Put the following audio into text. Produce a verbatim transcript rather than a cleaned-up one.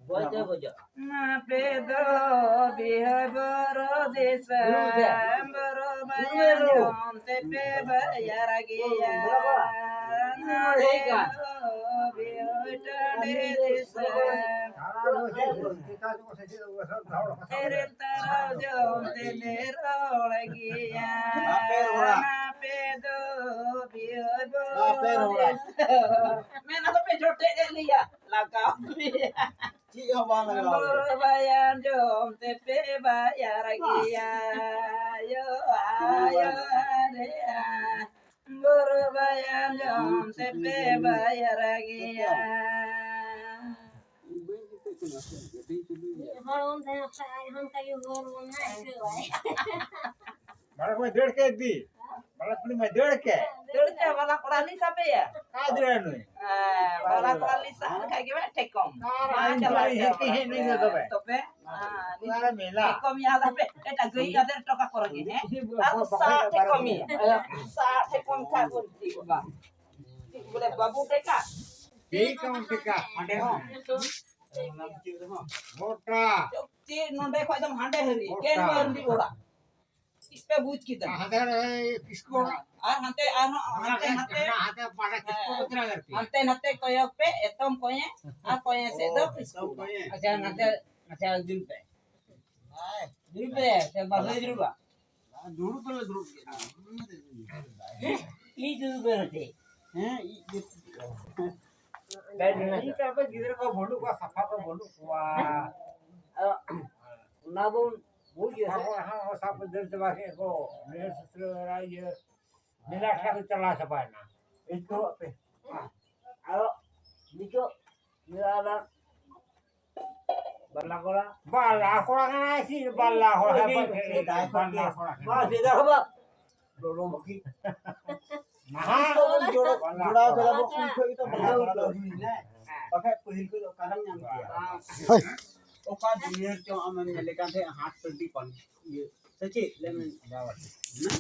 ᱵᱚᱡᱚ, ᱵᱚᱡᱚ᱾ ᱢᱟᱯᱮ ᱫᱚ ᱵᱤᱦᱟᱹ ᱵᱚᱨᱚ ᱫᱤᱥᱚᱢ, ᱵᱚᱨᱚ ᱵᱟᱭᱟᱨ ᱡᱚᱢ ᱛᱮᱯᱮ ᱵᱟᱭᱟᱨ ᱜᱮᱭᱟ᱾ ᱱᱚᱰᱮ ᱫᱚ ᱵᱤᱦᱟᱹ ᱴᱟᱺᱰᱤ ᱫᱤᱥᱚᱢ᱾ ᱮᱨᱮᱞ ᱛᱟᱨᱟᱣ ᱡᱚᱢ ᱛᱮᱞᱮ ᱨᱚᱲ ᱜᱮᱭᱟ᱾ ᱵᱟᱯᱮ ᱨᱚᱲᱟ᱾ ᱟᱯᱮ ᱫᱚ ᱵᱤᱦᱟᱹ ᱵᱟᱯᱮ ᱨᱚᱲᱟ᱾ ᱵᱚᱨᱚ ᱫᱤᱥᱚᱢ᱾ ᱢᱮᱱ ᱟᱫᱚ ᱯᱮ ᱡᱚᱴᱮᱫ ᱮᱫ ᱞᱮᱭᱟ᱾ ᱞᱟᱜᱟᱣ ᱯᱮᱭᱟ᱾ ᱪᱮᱫ ᱦᱚᱸ ᱵᱟᱝ ᱞᱟᱜᱟᱣ ᱞᱮᱭᱟ᱾ ᱵᱚᱨᱚ ᱵᱟᱭᱟᱨ ᱡᱚᱢ ᱛᱮᱯᱮ ᱵᱟᱭᱟᱨ ᱜᱮᱭᱟ᱾ ᱟᱭᱳ, ᱟᱭᱳ, ᱟᱨᱮ, ᱟ᱾ ᱵᱚᱨᱚ ᱵᱟᱭᱟᱨ ᱡᱚᱢ ᱛᱮᱯᱮ ᱵᱟᱭᱟᱨ ᱜᱮᱭᱟ᱾ ᱢᱤᱫ ᱦᱚᱲ ᱵᱚᱱ ᱛᱟᱦᱮᱸ ᱠᱷᱟᱡ ᱟᱡ ᱦᱚᱸ ᱚᱱᱠᱟ ᱜᱮ ᱦᱚᱲ ᱵᱚᱱ ᱟᱹᱭᱠᱟᱹᱣᱟᱭ᱾ ᱵᱟᱲᱟ ᱠᱚ ᱫᱟᱹᱲ ᱠᱮᱫ ᱫᱤ᱾ ᱵᱟᱲᱟ ᱠᱩᱲᱤ ᱢᱟ ᱫᱟᱹᱲ ᱠᱮᱫ᱾ ᱫᱟᱹᱲ ᱠᱮᱫ, ᱵᱟᱞᱟ ᱠᱚᱲᱟ ᱞᱤᱧ ᱥᱟᱵᱮᱭᱟ᱾ ᱚᱠᱟ ᱫᱟᱹᱲᱟ ᱱᱩᱭ? ᱦᱮᱸ, ᱵᱟᱞᱟ ᱠᱚᱲᱟ ᱞᱤᱧ ᱥᱟᱵ ᱞᱮᱠᱷᱟᱡ ᱜᱮ ᱵᱟᱝ ᱴᱷᱮᱠᱚᱢ᱾ ᱟᱨ ᱢᱟ ᱟᱹᱞᱤᱧ ᱪᱟᱞᱟᱜ ᱫᱚ ᱤᱧ ᱪᱟᱞᱟᱜ᱾ ᱦᱮᱡ ᱱᱟᱹᱧ ᱫᱚ ᱛᱚᱵᱮ᱾ ᱛᱚᱵᱮ, ᱟᱨ ᱢᱮᱞᱟ᱾ ᱴᱷᱮᱠᱚᱢ ᱭᱟ ᱛᱟᱯᱮ, ᱮᱴᱟᱜ ᱜᱟᱹᱭ ᱟᱫᱮᱨ ᱦᱚᱴᱚ ᱠᱟᱠᱚ ᱨᱮᱜᱮ, ᱦᱮᱸ? ᱟᱨ ᱥᱟᱵ ᱴᱷᱮᱠᱚᱢ ᱭᱟ᱾ ᱥᱟᱵ ᱴᱷᱮᱠᱚᱢ ᱠᱷᱟᱡ ᱵᱚᱱ ᱴᱷᱤᱠ ᱵᱟ᱾ ᱵᱚᱞᱮ ᱵᱟᱹᱵᱩ ᱴᱮᱠᱟ᱾ ᱴᱷᱤᱠ ᱟᱢ ᱴᱮᱠᱟ, ᱦᱟᱸᱰᱮ ᱦᱚᱸ᱾ ᱜᱚᱴᱟ᱾ ᱪᱮᱫ ᱱᱚᱰᱮ ᱠᱷᱚᱡ ᱫᱚᱢ ᱦᱟᱸᱰᱮ ᱦᱟᱹᱨᱤ, ᱜᱚᱴᱟ᱾ ᱠᱮᱱ ᱢᱟᱹᱨᱰᱤ ᱚᱲᱟᱜ᱾ ᱪᱮᱫ ᱯᱮ ᱵᱩᱡᱽ ᱠᱮᱫᱟ? ᱦᱟᱸᱰᱮ ᱨᱮ ᱠᱤᱥᱠᱩ ᱚᱲᱟᱜ᱾ ᱟᱨ ᱦᱟᱱᱛᱮ, ᱟᱨᱦᱚᱸ ᱦᱟᱱᱛᱮ, ᱦᱟᱱᱟ ᱦᱟᱱᱛᱮ, ᱦᱟᱱᱟ ᱦᱟᱱᱛᱮ ᱯᱟᱲᱟ ᱠᱤᱥᱠᱩ ᱦᱮᱸ᱾ ᱚᱛᱨᱟ ᱜᱟᱨᱛᱤ᱾ ᱦᱟᱱᱛᱮ ᱱᱟᱛᱮ ᱠᱚᱭᱚᱜ ᱯᱮ, ᱮᱛᱚᱢ ᱠᱚᱭᱮ ᱟᱨ ᱠᱚᱭᱮ ᱥᱮᱫ ᱫᱚ ᱚ, ᱠᱤᱥᱠᱩ ᱮᱛᱚᱢ ᱚᱲᱟᱜ᱾ ᱠᱚᱭᱮ᱾ ᱟᱪᱪᱷᱟ, ᱱᱟᱛᱮ, ᱟᱪᱪᱷᱟ, ᱫᱩᱲᱩᱵ ᱯᱮ᱾ ᱫᱩᱲᱩᱵ ᱯᱮ, ᱥᱮ ᱵᱟᱯᱮ ᱫᱩᱲᱩᱵᱟ? ᱫᱩᱲᱩᱵ ᱫᱚᱞᱮ ᱫᱩᱲᱩᱵ ᱜᱮᱭᱟ᱾ ᱤᱧ ᱫᱩᱲᱩᱵ ᱯᱮ ᱱᱚᱛᱮ᱾ ᱦᱮᱸ, ᱤᱧ ᱫᱩᱲᱩᱵ ᱯᱮ᱾ ᱤᱧ ᱛᱚ ᱟᱯᱮ ᱜᱤᱫᱽᱨᱟᱹ ᱠᱚ ᱵᱟᱹᱱᱩᱜ ᱠᱚᱣᱟ, ᱥᱟᱯᱷᱟ ᱠᱚ ᱵᱟᱹᱱᱩᱜ ᱠᱚᱣᱟ᱾ ᱟᱫᱚ ᱚᱱᱟ ᱵᱚᱱ ᱵᱩᱡᱽ ᱜᱮᱭᱟ ᱥᱮ? ᱥᱟᱯᱷᱟ ᱠᱚ ᱦᱟᱸᱜ ᱥᱟᱯᱷᱟ ᱫᱟᱹᱲ ᱪᱟᱵᱟ ᱠᱮᱫ ᱠᱚ᱾ ᱱᱤᱭᱟᱹ ᱥᱩᱥᱨᱟᱹ ᱤᱭᱟᱹ ᱢᱮᱞᱟ ᱴᱷᱮᱱ ᱠᱚ ᱪᱟᱞᱟᱣ ᱪᱟᱵᱟᱭᱮᱱᱟ᱾ ᱤᱧ ᱠᱚ ᱟᱯᱮ᱾ ᱟᱫᱚ ᱱᱤᱛᱚᱜ ᱢᱮᱞᱟ ᱫᱚ ᱵᱟᱞᱟ ᱠᱚᱲᱟ᱾ ᱵᱟᱞᱟ ᱠᱚᱲᱟ ᱠᱟᱱᱟᱭ ᱥᱮ ᱵᱟᱞᱟ ᱠᱚᱲᱟ? ᱥᱮᱫᱟᱭ ᱠᱷᱚᱱ ᱜᱮ᱾ ᱵᱟᱞᱟ ᱠᱚᱲᱟ ᱠᱟᱱᱟᱭ᱾ ᱵᱟᱝ, ᱥᱮᱫᱟᱭ ᱠᱷᱚᱱ ᱵᱟᱝ᱾ ᱞᱚᱞᱚ ᱵᱟᱹᱠᱤ᱾ ᱱᱟᱦᱟᱜ ᱡᱚᱲᱟᱣ ᱠᱮᱫᱟ ᱵᱚ, ᱩᱱ ᱠᱷᱚᱡ ᱜᱮᱛᱚ ᱵᱟᱞᱟ ᱠᱚᱲᱟ ᱫᱚ ᱦᱩᱭ ᱱᱟ᱾ ᱵᱟᱠᱷᱟᱡ ᱯᱟᱹᱦᱤᱞ ᱠᱷᱚᱡ ᱫᱚ ᱚᱠᱟᱨᱮᱢ ᱧᱟᱢ ᱠᱮᱭᱟ? ᱦᱳᱭ᱾ ᱚᱠᱟ ᱫᱩᱱᱤᱭᱟᱹ ᱨᱮᱪᱚ ᱟᱢᱮᱢ ᱧᱮᱞᱮ ᱠᱟᱱ ᱛᱟᱦᱮᱸᱫ ᱦᱟᱴ ᱴᱟᱺᱰᱤ ᱯᱟᱱ-, ᱤᱭᱟᱹ, ᱥᱮ ᱪᱮᱫ? ᱞᱟᱹᱭ ᱢᱮ᱾ ᱦᱮᱸ?